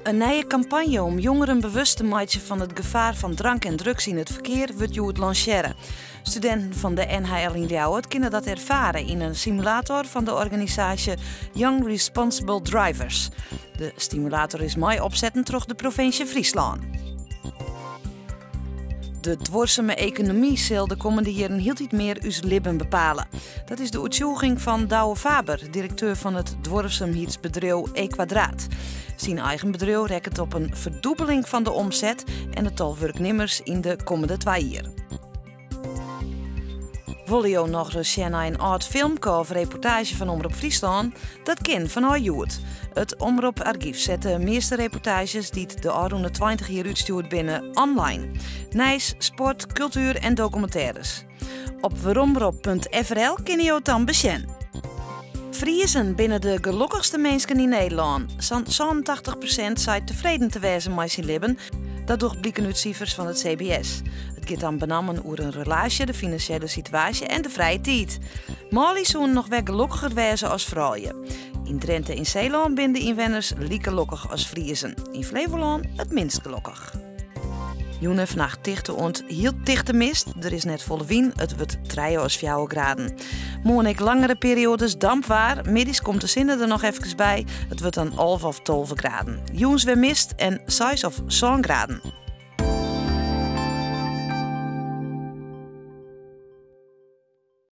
In nije kampanje om jongeren bewust te meitsjen fan it gefaar fan drank en drugs yn it ferkear wurdt hjoed lansearre. Studinten fan de NHL yn Ljouwert kinne dat erfare yn in simulator fan de organisaasje Young Responsible Drivers. De stimulator is mei opsetten troch de provinsje Fryslân. De duorseme ekonomy sil de kommende jierren hieltyd mear ús libben bepale. Dat is de oertsjûging fan Douwe Faber, direkteur fan it duorsumheidsbedriuw Ekwadraat. Syn eigen bedriuw rekket op in ferdûbeling fan de omset en it tal wurknimmers yn de kommende twa jier. Wolle jo nochris sjen nei in âld filmke of reportaazje fan Omrop Fryslân? Dat kin fanôf hjoed. It Omrop Argyf set de measte reportaazjes dy't de ôfrûne 20 jier útstjoerd binne online. Nijs, sport, kultuer en dokumintêres. Op weromrop.frl kinne jo it dan besjen. Friezen binne de gelokkichste minsken yn Nederlân. Sa'n 87% seit tefreden te wêzen mei syn libben. Dat docht bliken út sifers fan it CBS. It giet dan benammen oer in relaasje, de finansjele situaasje en de frije tiid. Manlju soenen noch wer gelokkiger wêze as froulju. Yn Drinte en Seelân binne de ynwenners like lokkich as Friezen. Yn Flevolân it minst gelokkich. Jûn en fannacht tichte oant hiel tichte mist. Der is net folle wyn, it wurdt trije as fjouwer graden. Moarn ek langere perioades dampwaar. Middeis komt de sinne der noch efkes by. It wurdt dan 11 of 12 graden. Jûns wer mist en 6 of 7 graden.